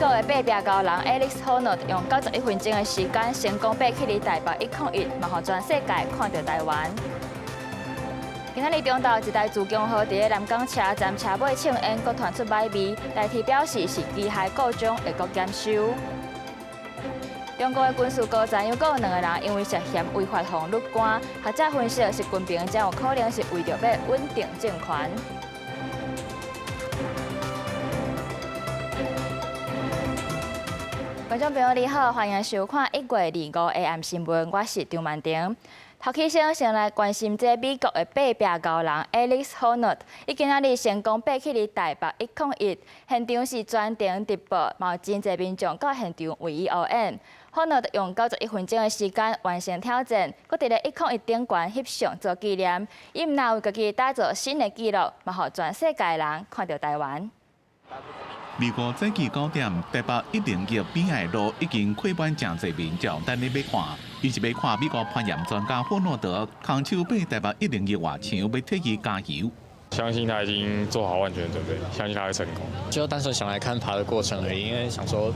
國的爬壁高人 Alex Honnold 用91分鐘的時間成功爬起佇台北101，嘛予全世界看著台灣。今仔日中晝，一台自強號佇咧南港車站車尾衝煙，閣傳出歹味，台鐵表示是機械故障，會閣檢修。中國的軍事高層又閣有兩个人因為涉嫌違法予入關，學者分析，習近平真有可能是為著欲穩定政權。觀眾朋友你好，歡迎收看1月25 AM 新聞，我是張曼婷。頭起先先來關心這美國的爬壁高人 Alex Honnold，伊今仔日成功爬起佇台北101，現場是全程直播，嘛有真濟民眾到現場為伊応援。Honnold 用91分鐘的時間完成挑戰，閣佇咧101頂懸翕相做紀念。伊毋但為家己打造新的紀錄，嘛予全世界人看著台灣。美國早起9點，台北101邊仔的路已經開滿誠濟民眾等咧欲看，𪜶是欲看美國攀岩專家霍諾德空手爬台北101外牆，欲替伊加油。相信他已經做好萬全準備，相信他會成功。就單純想來看爬的過程而已，因為想說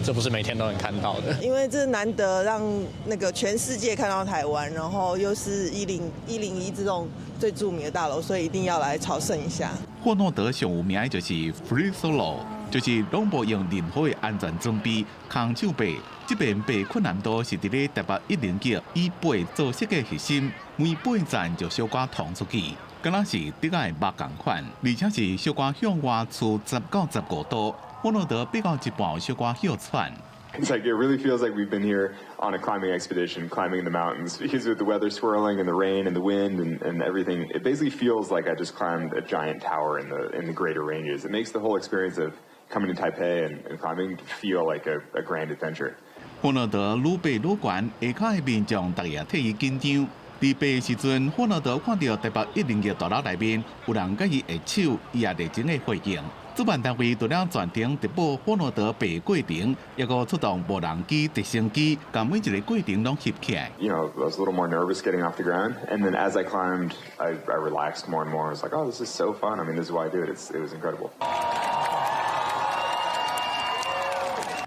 這不是每天都能看到的。因為這難得讓那個全世界看到台灣，然後又是101這種最著名的大樓，所以一定要來朝聖一下。霍諾德上有名的就是 Free Solo，就是攏無用任何的安全裝備，空手爬。這遍爬困難度是佇咧台北101以爬做設計核心，每爬站就小可通出去，敢若是竹仔的目仝款，而且是小可向外跙10到15度。霍諾德爬到一半小可歇喘。 It's like it really feels like we've been here on a climbing expedition, climbing the mountains, because with the weather swirling and the rain and the wind and everything, it basically feels like I just climbed a giant tower in the greater ranges. It makes the whole experience of coming to Taipei and climbing feel like a grand adventure. 霍諾德愈爬愈懸，下跤的民眾逐日替伊緊張。佇爬時陣，霍諾德看著台北101大樓內面有人共伊握手，伊也熱情的回應。主辦單位除了全程直播霍諾德爬過程，抑閣出動無人機、直升機，共每一个過程攏翕起來。 I was a little more nervous getting off the ground, and then as I climbed, I relaxed more and more. I was like, "Oh, this is so fun. I mean, this is why I do it." It was incredible.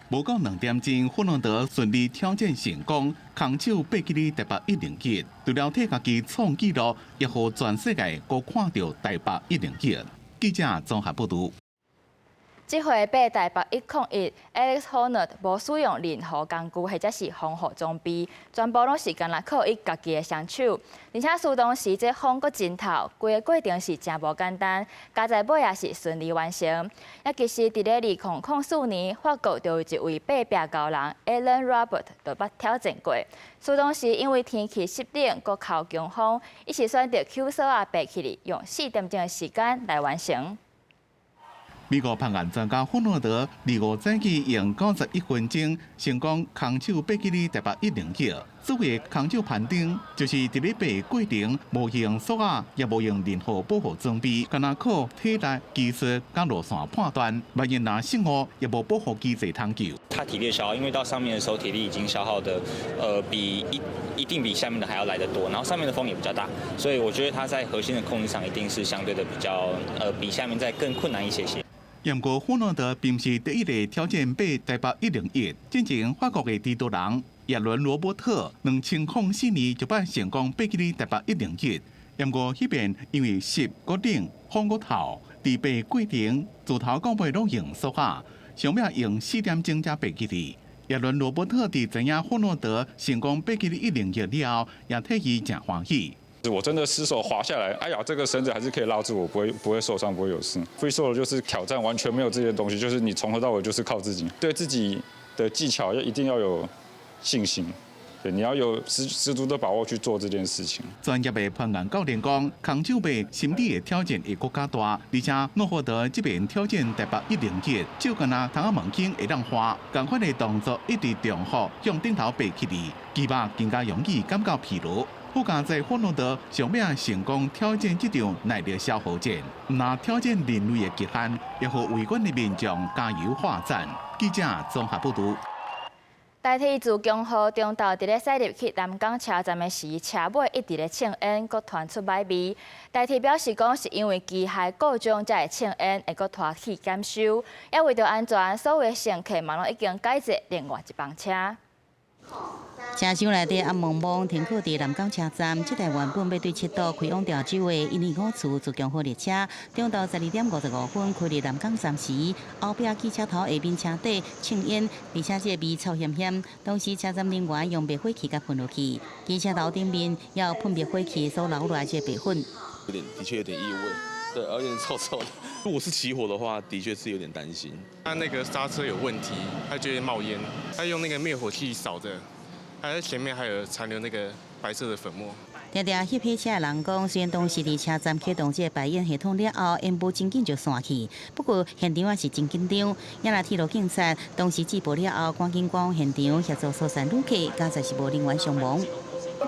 無夠2點鐘，霍諾德順利挑戰成功，空手爬起佇台北101，除了替家己創紀錄，也予全世界閣看著台北101。記者綜合報導。這回爬台北101，Alex Honnold 無使用任何工具或者是防護裝備，全部攏是干焦靠伊家己的雙手。而且蘇當時這風閣真透，規個過程是誠無簡單，佳哉尾也是順利完成。也其實佇咧2004年，法國就有一位爬壁高人 Alain Robert 就捌挑戰過。蘇當時因為天氣濕冷，閣較強風，伊是選擇搝索仔爬起來，用4點鐘的時間來完成。美國攀岩專家霍諾德25早起用91分鐘成功空手爬起佇台北101。所謂空手攀登，就是佇咧爬過程無用索仔，也無用任何保護裝備，干焦靠體力、技術佮路線判斷。萬一若失誤，也無保護機制通救。他體力消耗，因為到上面的時候體力已經消耗的，一定比下面的還要來得多，然後上面的風也比較大，所以我覺得他在核心的控制上一定是相對的比較，比下面再更困難一些些。毋過霍諾德並毋是第一个挑戰爬台北101，進前法國的蜘蛛人亞倫羅伯特2004年就捌成功爬起佇台北101。毋過彼遍因為濕閣冷、風閣透，佇爬過程自頭到尾攏用索仔，上尾用4點鐘才爬起來。亞倫羅伯特佇知影霍諾德成功爬起佇101了後，也替伊誠歡喜。我真的失手滑下來，哎呀，這個繩子還是可以拉住我，不會受傷，不會有事。Free solo 就是挑戰，完全沒有這些東西，就是你從頭到尾就是靠自己，對自己的技巧要一定要有信心，對，你要有十足的把握去做這件事情。專業的攀岩教練講，空手爬心理的挑戰會閣較大，而且諾霍德這遍挑戰台北101，就敢若窗仔門間會當滑，仝款的動作一直重複向頂頭爬起來，肌肉更加容易感覺疲勞。好佳哉霍諾德上尾成功挑戰這場耐力消耗戰，毋但挑戰人類的極限，也予圍觀的民眾加油喝讚。記者綜合報導。台鐵自強號中晝佇咧駛入去南港車站的時，車尾一直咧衝煙，閣傳出䆀味。台鐵表示講，是因為機械故障才會衝煙，會閣拖去檢修。也為著安全，所有乘客嘛攏已經改坐另外一班車。車廂內底暗濛濛停靠佇南港車站，這台原本欲對七堵開往潮州的105次自強號列車，中晝12點55分開入南港站時，後壁機車頭下面車底衝煙，而且這個味臭薟薟。當時車站人員用滅火器共噴落去，機車頭頂面也有噴滅火器所留落來這個白粉。有點，的確有點異味，對，有點臭臭的。如果是起火的話，的確是有點擔心。他那個剎車有問題，他就會冒煙，他用那個滅火器掃的。還在前面還有殘留那個白色的粉末。定定翕火車的人講，雖然當時佇車站啟動這個排煙系統了後，煙霧真緊就散去，不過現場也是真緊張。也若鐵路警察當時接報了後，趕緊趕往現場協助疏散旅客，佳哉是無人員傷亡。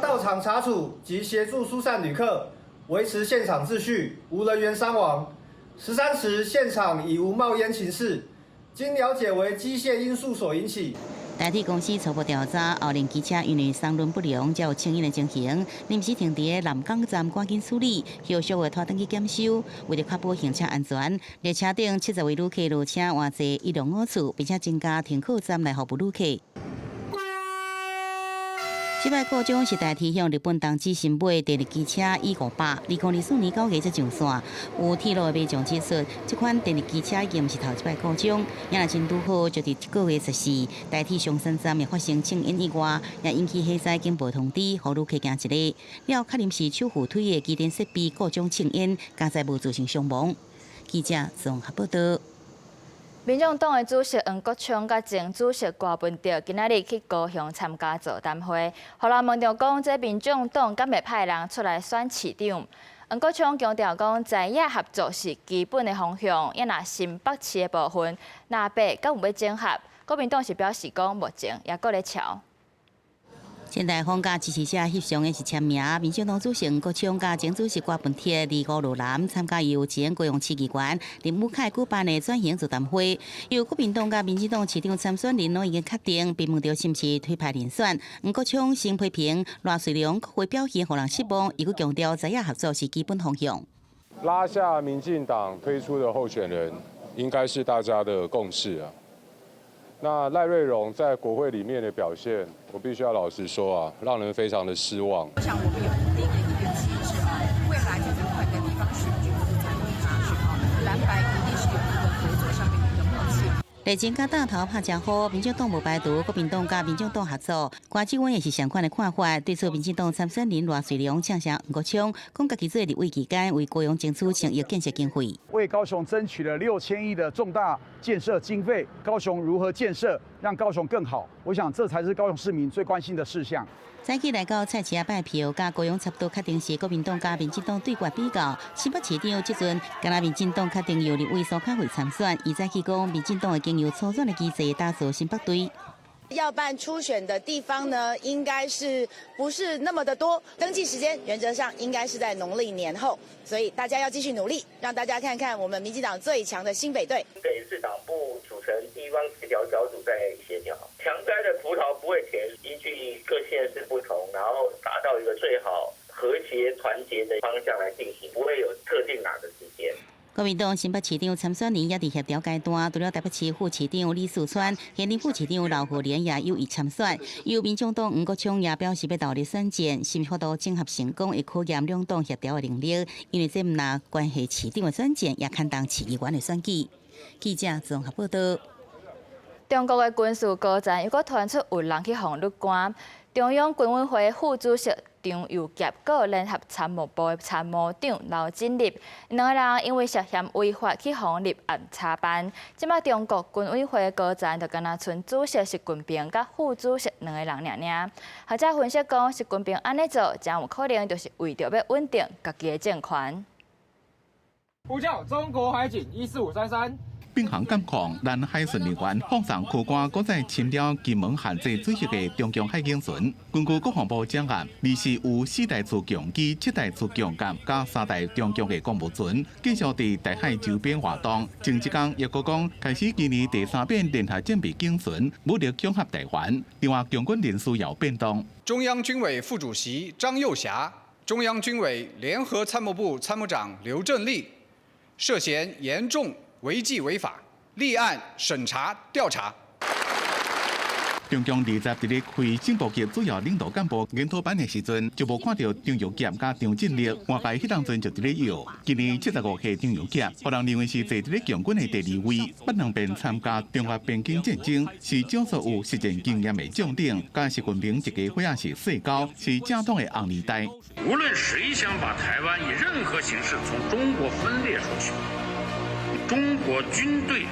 到場查處及協助疏散旅客，維持現場秩序，無人員傷亡。13時現場已無冒煙情勢，經了解為機械因素所引起。台鐵公司初步調查，後輪機車因為送輪不良，才有衝煙的情形。臨時停佇南港站，趕緊處理，後續會拖轉去檢修。為著確保行車安全，列車頂70位旅客落車換坐105次，並且增加停靠站來服務旅客。這擺故障是台鐵向日本東急新買電力機車 E500，2024年9月才上線。有鐵路的民眾指出，這款電力機車已經毋是頭一擺故障，也若真拄好，就佇這個月14，台鐵松山站也發生衝煙意外，也引起火災警報通知，予旅客驚一下。了後確認是手扶梯的機電設備故障衝煙，佳哉無造成傷亡。記者綜合報道。民眾黨的主席黃國昌佮前主席柯文哲今仔日去高雄參加座談會，予人問著講，這民眾黨敢會派人出來選市長？黃國昌強調講，在野合作是基本的方向，也若新北市的部分，藍白敢有欲整合？國民黨是表示講，目前也閣咧喬。前台風佮支持者翕相的是簽名，民進黨主席黃國昌佮前主席柯文哲25落南參加由前高雄市議員林宇凱舉辦的轉型座談會，由國民黨佮民進黨市長參選人攏已經確定，被問著是毋是推派人選，黃國昌先批評賴瑞隆國會表現予人失望，伊閣強調在野合作是基本方向。拉下民進黨推出的候選人，應該是大家的共識啊。那賴瑞榮在國會裡面的表現，我必須要老實說啊，讓人非常的失望。我想我們有一定的一個機制啊，未來就不管在地方選舉或者總統大選啊，藍白一定是有一個合作上面的一個默契。賴清德帶頭拍招呼，民進黨無排除國民黨佮民進黨合作。關志偉也是相款的看法，對此民進黨參選人賴瑞隆嗆聲黃國昌，講家己做立委期間為高雄爭取千億建設經費，為高雄爭取了6000億的重大建設經費。高雄如何建設，讓高雄更好？我想這才是高雄市民最關心的事項。早起來到菜市仔拜票，佮高雄差不多確定是國民黨佮民進黨對決比較。新北市長這陣，敢若民進黨確定由立委蘇巧慧參選，伊早起講，民進黨會經由初選的機制打造新北隊。要辦初選的地方呢，應該是不是那麼的多？登記時間原則上應該是在農曆年後，所以大家要繼續努力，讓大家看看我們民進黨最強的新北隊。新北市黨部組成地方協調小組在協調，強摘的葡萄不會甜，依據各縣市不同，然後達到一個最好和諧團結的方向來進行，不會有特定哪個時間。國民黨新北市長參選人也佇協調階段，除了台北市副市長李四川、現任副市長劉浩然也有意參選。由民眾黨黃國昌也表示欲投入選戰，是毋是法度整合成功，會考驗兩黨協調的能力。因為這毋但關係市長的選戰，也牽動市議員的選舉。記者綜合報道。中國的軍事高層又閣傳出有人去予甪官，中央軍委會副主席張又俠，閣聯合參謀部的參謀長劉振立，兩個人因為涉嫌違法去予立案查辦。這擺中國軍委會高層就敢若賰主席習近平佮副主席兩個人爾爾。學者分析講，習近平按呢做，誠有可能就是為著欲穩定家己的政權。呼叫中國海警14533。民航監控攔海巡人員放送高官，閣再侵擾金門限制水域的中共海警船。根據國防部掌案，二是有四台自強機、七台自強艦佮三台中共的公務船，繼續佇台海周邊活動。前一工抑閣講開始今年第三遍聯合戰備警巡，武力恐嚇台灣。另外，共軍人事有變動。中央軍委副主席張又俠、中央軍委聯合參謀部參謀長劉振立涉嫌嚴重違紀違法，立案審查調查。中共20日開正部級主要領導幹部研討班的時陣，就無看著張又俠佮張振立，外界彼當陣就佇咧笑。今年75歲張又俠，予人認為是坐佇咧共軍的第二位，捌兩遍參加中越邊境戰爭，是少數有實戰經驗的將領。佮習近平一家伙仔是世交，是正統的紅二代。無論誰想把台灣以任何形式從中國分裂出去，中國軍隊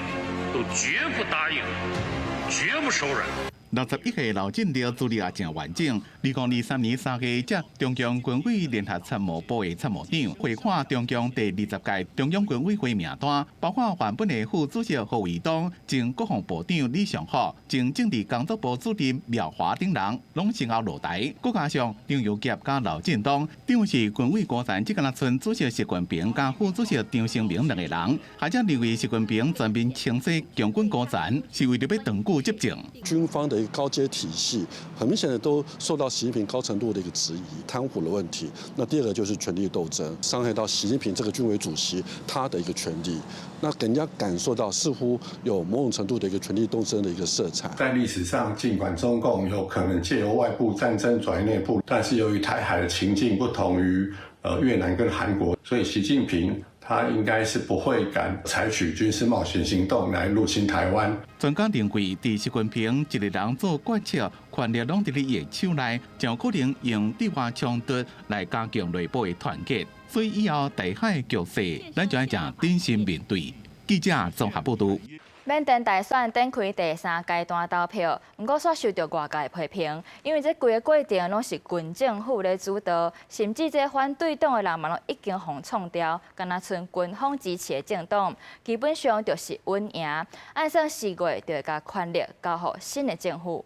都絕不答應，絕不手軟。61歲劉振立資歷也誠完整。2023年3月，接中共軍委聯合參謀部的參謀長，會看中共第20屆中央軍委會名單，包括原本的副主席何衛東、前國防部長李尚福、前政治工作部主任廖華等人，攏先後落台。閣加上張又俠佮劉振東，長是軍委高層，這敢若賰主席習近平佮副主席張升民兩個人，學者認為習近平全面清洗共軍高層，是為著欲長久執政。軍方的一個高階體系，很明顯的都受到習近平高程度的一個質疑，貪腐的問題。那第二個就是權力鬥爭，傷害到習近平這個軍委主席他的一個權力，那給人家感受到似乎有某種程度的一個權力鬥爭的一個色彩。在歷史上，儘管中共有可能借由外部戰爭轉移內部，但是由於台海的情境不同於越南跟韓國，所以習近平他應該是不會敢採取軍事冒險行動來入侵台灣。專家認為，佇習近平一個人做決策，權力攏佇咧伊的手內，誠有可能用對外衝突來加強內部的團結。所以以後台海局勢，咱就愛誠謹慎面對。記者綜合報導。緬甸大選展開第三階段投票，毋過煞受著外界批評，因為這規个過程攏是軍政府咧主導，甚至這反對黨的人嘛攏已經予創掉，敢若賰軍方支持的政黨，基本上就是穩贏。按算4月就會共權力交予新的政府。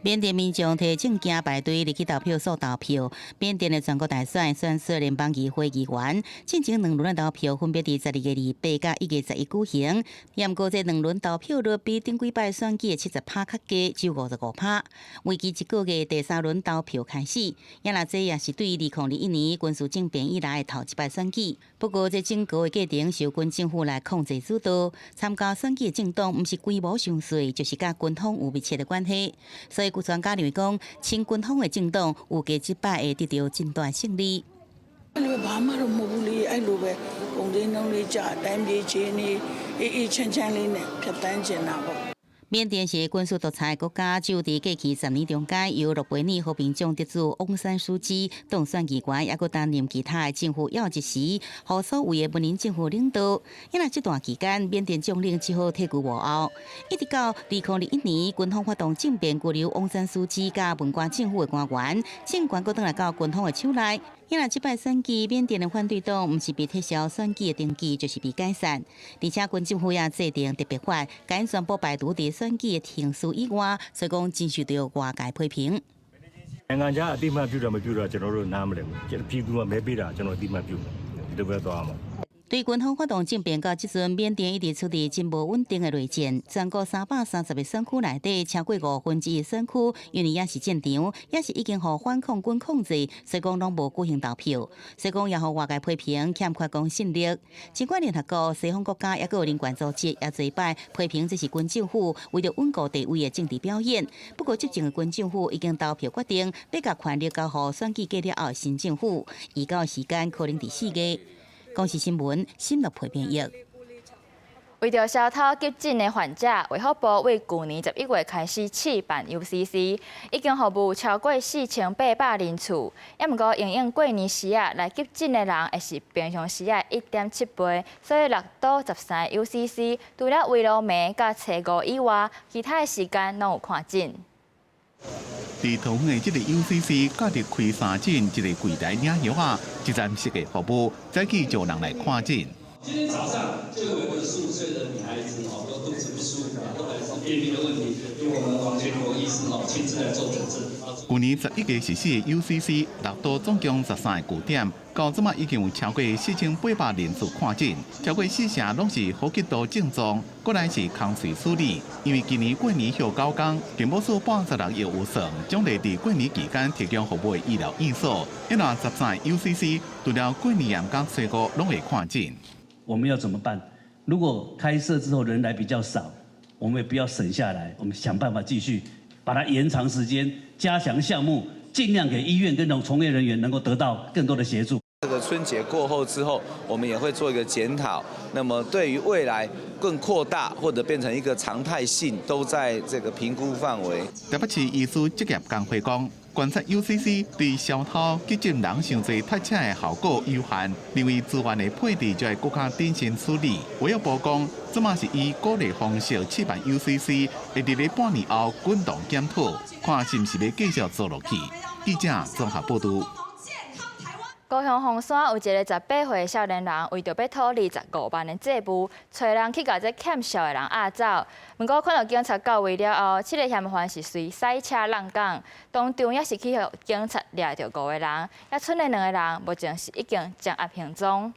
緬甸民眾提證件排隊入去投票所投票。緬甸的全國大選選出聯邦議會議員，進前兩輪的投票分別佇12月28佮1月11舉行。毋過這兩輪投票率比頂幾擺選舉的70趴較低，只有55趴。為期一個月第三輪投票開始，也若這也是對2021年軍事政變以來的頭一擺選舉。不過這整個的過程是由軍政府來控制主導，參加選舉的政黨毋是規模傷細，就是佮軍方有密切的關係。所以有專家認為講，親軍方的政黨預計這擺會得著真大勝利。 ဘာမှတော့မဟုတ်ဘူးလေအဲ့လိုပဲကုန်စည်နှုန်းလေးကျတိုင်းပြည်ချင်းလေးအေးအေးချမ်းချမ်းလေးနဲ့ဖြတ်သန်းချင်တာပေါ့ 緬甸是軍事獨裁國家，只有佇過去10年中間，由諾貝爾和平獎得主翁山蘇姬當選議員，抑閣擔任其他的政府要職時，予所謂的文人政府領導。因為這段期間，緬甸將領只好退居幕後。一直到2021年，軍方發動政變，拘留翁山蘇姬佮文官政府的官員，政權閣轉來到軍方的手內。因為這擺選舉，緬甸的反對黨毋是被撤銷選舉的登記，就是被解散。而且軍政府也制定特別法，共𪜶全部排除佇選舉的程序以外，所以講真受著外界批評。 နိုင်ငံခြားအသိအမှတ်ပြုတယ်မပြုတော့ကျွန်တော်တို့နားမလည်ဘူးပြည်သူကမဲပေးတာကျွန်တော်အသိအမှတ်ပြုမယ်ဒီလိုပဲသွားမှာ 對軍方發動政變到這陣，緬甸一直處佇真無穩定的內戰。全國330個選區內底，超過1/5的選區，因為猶是戰場，抑是已經予反抗軍控制，所以講攏無舉行投票。所以講也予外界批評欠缺公信力。儘管聯合國、西方國家抑閣有人權組織也濟擺批評這是軍政府為著穩固地位的政治表演。不過執政的軍政府已經投票決定，欲共權力交予選舉過了後的新政府，預告時間可能佇4月。公視新聞，新樂培編譯。為著小偷急診的患者，衛福部為舊年11月開始試辦 UCC，已經服務超過4800人次。抑毋過因應過年時仔來急診的人會是平常時仔1.7倍，所以六都13個 UCC 除了圍爐暝佮初五以外，其他的時間攏有看診。佇桃園的這個 UCC，佮佇開三診一个櫃台領藥仔，一站式的服務，早起就有人來看診。今天早上就有一個15歲的女孩子哦，都肚子不舒服，都來是便秘的問題，由我們王建國醫師哦親自來做診治。去年11月實施的 UCC，六都總共13個據點，到這馬已經有超過4800人次看診，超過四成攏是呼吸道症狀，過來是空喙處理。因為今年過年休9工，健保署撥16億預算，獎勵佇過年期間提供服務的醫療院所。因為13個 UCC 除了過年佮初五攏會看診。我們要怎麼辦？如果開設之後人來比較少，我們也不要省下來，我們想辦法繼續把它延長時間，加強項目，盡量給醫院跟從業人員能夠得到更多的協助。這個春節過後之後，我們也會做一個檢討。那麼對於未來更擴大或者變成一個常態性，都在這個評估範圍。台北市醫師職業工會講，觀察 UCC 對小偷急診人傷濟塞車的效果有限，認為資源的配置就會閣較謹慎處理。衛福部講，這馬是以鼓勵方式試辦 UCC，會佇咧半年後滾動檢討，看是毋是欲繼續做落去。記者綜合報導。高雄鳳山有一个18歲少年人，為著欲討25萬的債務，揣人去共這欠數的人押走。毋過看到警察到位了後，這个嫌犯是隨賽車挵港，當場也是去予警察掠著五个人，猶賰的兩个人目前是已經掌握行蹤。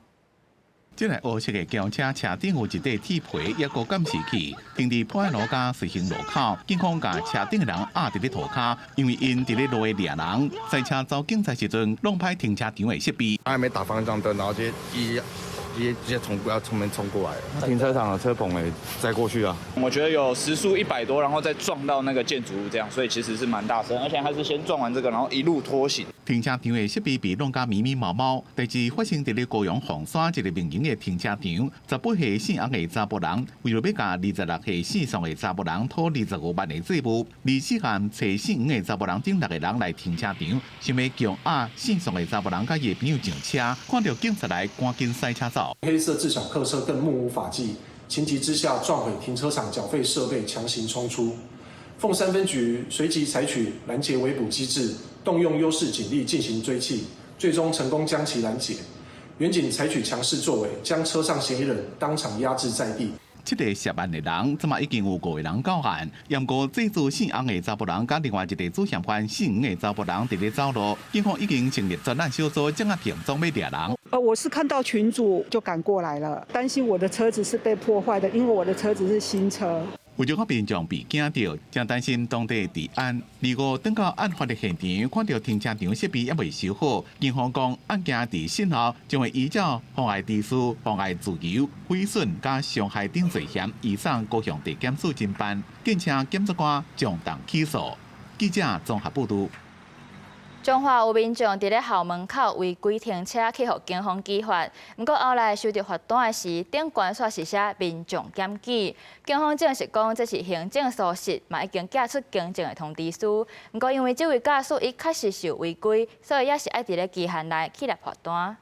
這台烏色的轎車車頂有一塊鐵皮，抑閣監視器，停佇博愛路佮瑞興路口，警方共車頂的人壓佇咧塗跤，因為𪜶佇咧路的掠人，賽車遭警察時陣弄歹停車場的設備。他還沒打方向燈，然後直接一直接直接衝過，從門衝過來。停車場的車棚誒，載過去啊。我覺得有時速100多，然後再撞到那個建築物，這樣，所以其實是蠻大聲，而且他是先撞完這個，然後一路拖行。停車場的設備被弄甲密密麻麻。代誌發生佇咧高雄鳳山一个民營的停車場，18歲姓翁的查埔人，為著欲共26歲姓宋的查埔人討25萬的債務，24號揣姓黃的查埔人等六个人來停車場，想欲強壓姓宋的查埔人佮伊的朋友上車，看著警察來，趕緊賽車走。黑色自小客車更目無法紀，情急之下撞毀停車場繳費設備，強行衝出。鳳山分局隨即採取攔截圍捕機制，動用優勢警力進行追緝，最終成功將其攔截。員警採取強勢作為，將車上嫌疑人當場壓制在地。七个涉案的人，這馬已經有五個人到案。毋過這組姓翁的查埔人，佮另外一個主嫌犯姓黃的查埔人佇咧走路，警方已經成立專案小組，掌握行蹤欲掠人。我是看到群組就趕過來了，擔心我的車子是被破壞的，因為我的車子是新車。為著民眾被驚著，真擔心當地治安。二五轉到案發的現場，看著停車場設備猶未修好，警方講案件佇審後將會依照妨礙秩序、妨礙自由、毀損佮傷害等罪嫌，移送高雄地檢署偵辦，敬請檢察官將當起訴。記者綜合報導。彰化有民眾佇咧校門口違規停車，去予警方舉發。毋過後來收著罰單的時，頂懸煞是寫民眾檢舉。警方證實講這是行政疏失，嘛已經寄出更正的通知書。毋過因為這位駕駛伊確實是有違規，所以也是愛佇咧期限內去立罰單。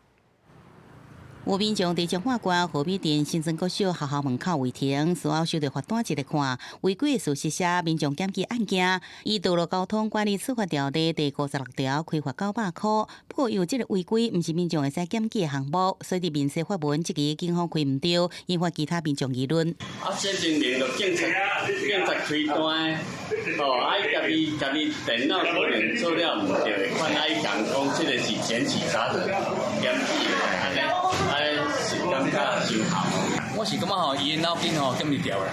有民眾佇彰化縣河尾鎮新莊國小學校門口違停，事後收著罰單一來看，違規的事實寫民眾檢舉案件，依道路交通管理處罰條例第56條開罰900箍。不過因為這个違規毋是民眾會使檢舉的項目，所以佇面書發文質疑警方開毋著，引發其他民眾議論。啊，這明明就警察警察開單，哦，啊，伊家己家己電腦可能做了毋對，款啊，伊講講這个是檢舉他人檢舉的，按呢，是感覺傷好。我是感覺吼，伊的腦筋吼敢是著啦。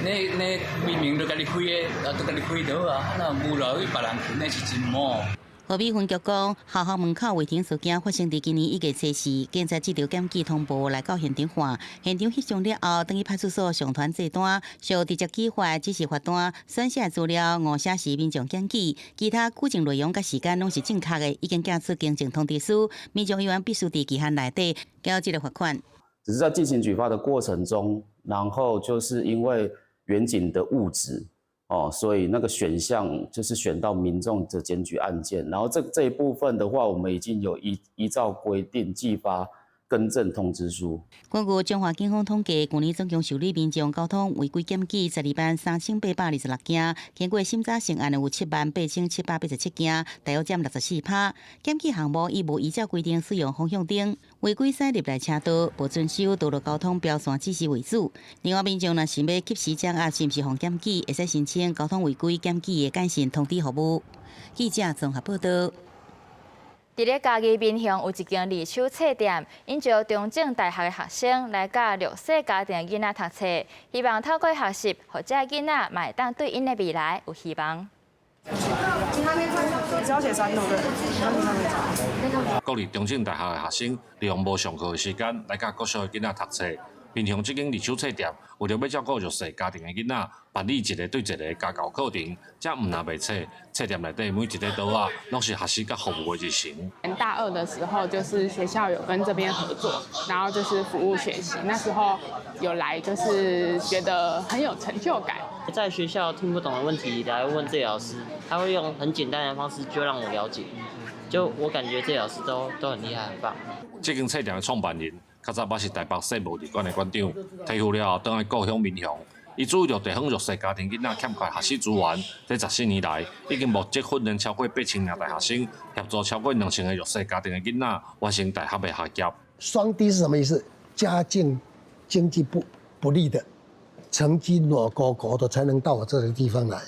你你明明都共你開的，啊，都共你開就好啊，啊，若無來去別人去，那是真毛。河尾分局講，學校門口違停事件發生佇今年1月初4，警察接著檢舉通報來到現場看，現場翕相了後，轉去派出所上傳債單，屬直接舉發，只是罰單撰寫資料誤寫是民眾檢舉，其他舉證內容佮時間攏是正確的，已經寄出更正通知書，民眾依然必須佇期限內底繳這个罰款。只是在進行舉發的過程中，然後就是因為員警的誤植。哦，所以那個選項就是選到民眾的檢舉案件，然後這這一部分的話，我們已經有依依照規定寄發更正通知書。根據彰化警方統計，去年總共受理民眾交通違規檢舉123,826件，經過審查成案的有78,787件，大約佔64%。檢舉項目伊無依照規定使用方向燈，違規駛入內車道，無遵守道路交通標線指示為主。另外，民眾若想欲及時掌握是毋是予檢舉，會使申請交通違規檢舉的簡訊通知服務。記者綜合報道。佇咧嘉義民雄有一間二手冊店，𪜶招中正大學的學生來佮弱勢家庭的囡仔讀冊，希望透過學習，予這囡仔嘛會當對𪜶的未來有希望。只要寫三對不對？國立中正大學的學生利用無上課的時間來佮國小的囡仔讀冊。民雄這間二手冊店為著欲照顧弱勢家庭的囡仔，辦理一個對一個家教課程，這毋但賣冊，冊店內底每一个桌仔攏是學習佮服務的日程。大二的時候，就是學校有跟這邊合作，然後就是服務學習。那時候有來，就是覺得很有成就感。在學校聽不懂的問題來問這老師，他會用很簡單的方式就讓我了解。就我感覺這老師都很厲害，很棒。這間冊店的創辦人，較早捌是台北世貿二館的館長，退休了後轉來故鄉民雄。伊注意著地方弱勢家庭囡仔欠缺學習資源，這14年來已經募集訓練超過8000名大學生，協助超過2000個弱勢家庭的囡仔完成大學的學業。雙低是什麼意思？家境經濟不利的，成績偌高高的才能到我這個地方來。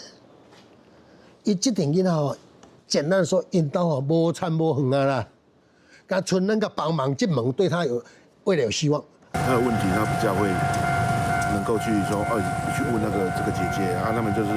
伊這點囡仔吼，簡單說，𪜶兜吼無田無園啊啦，佮賰咱個幫忙這門對他有未來有希望。他有問題，他比較會能夠去說，哦，去問那個這個姐姐啊，他們就是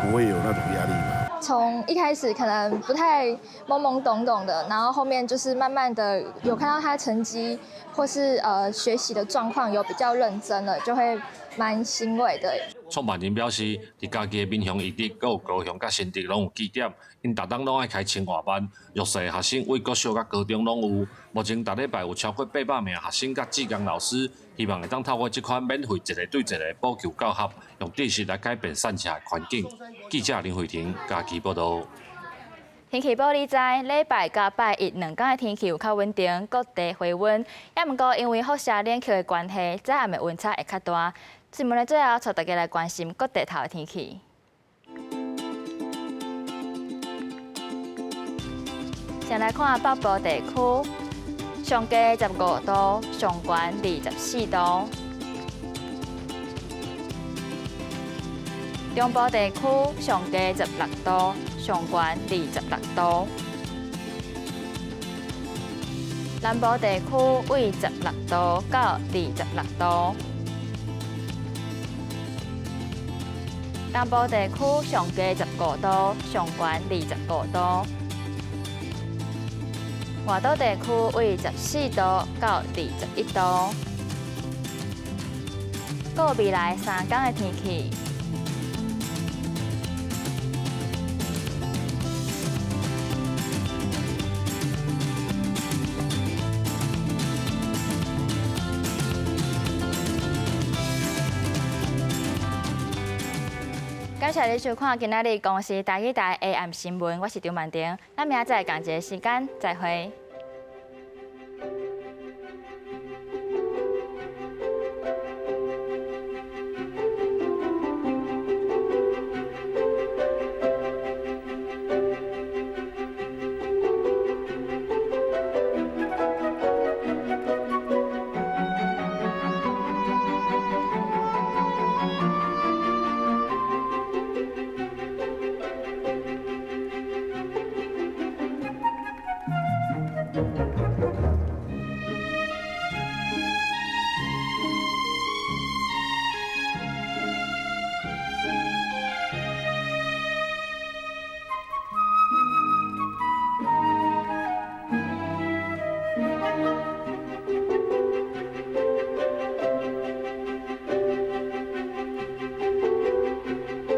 不會有那種壓力嘛。從一開始可能不太懵懵懂懂的，然後後面就是慢慢的有看到他成績或是學習的狀況有比較認真了，就會蠻欣慰的。創辦人表示，佇嘉義的民雄一直閣有高雄佮新竹攏有據點，𪜶逐冬攏愛開清華班，弱勢學生為國小佮高中攏有。目前逐禮拜有超過800名學生佮志工老師，希望會當透過這款免費一個對一個補救教學，用知識來改變散赤的環境。記者林慧婷嘉義報導。天氣報你知，禮拜佮拜一兩工的天氣有較穩定，各地回溫。也毋過因為輻射冷卻的關係，早暗的溫差會較大。新聞的最後，帶大家來關心各地頭的天氣。先來看北部地區，上低15度，上懸24度。中部地區上低16度，上懸26度。南部地區為16度到26度。東部地區上低15度，上懸25度。外島地區為14度到21度。閣未來3天的天氣。感謝你收看今仔日公視台語台 AM 新聞，我是張曼婷，咱明仔載仝一个時間再會。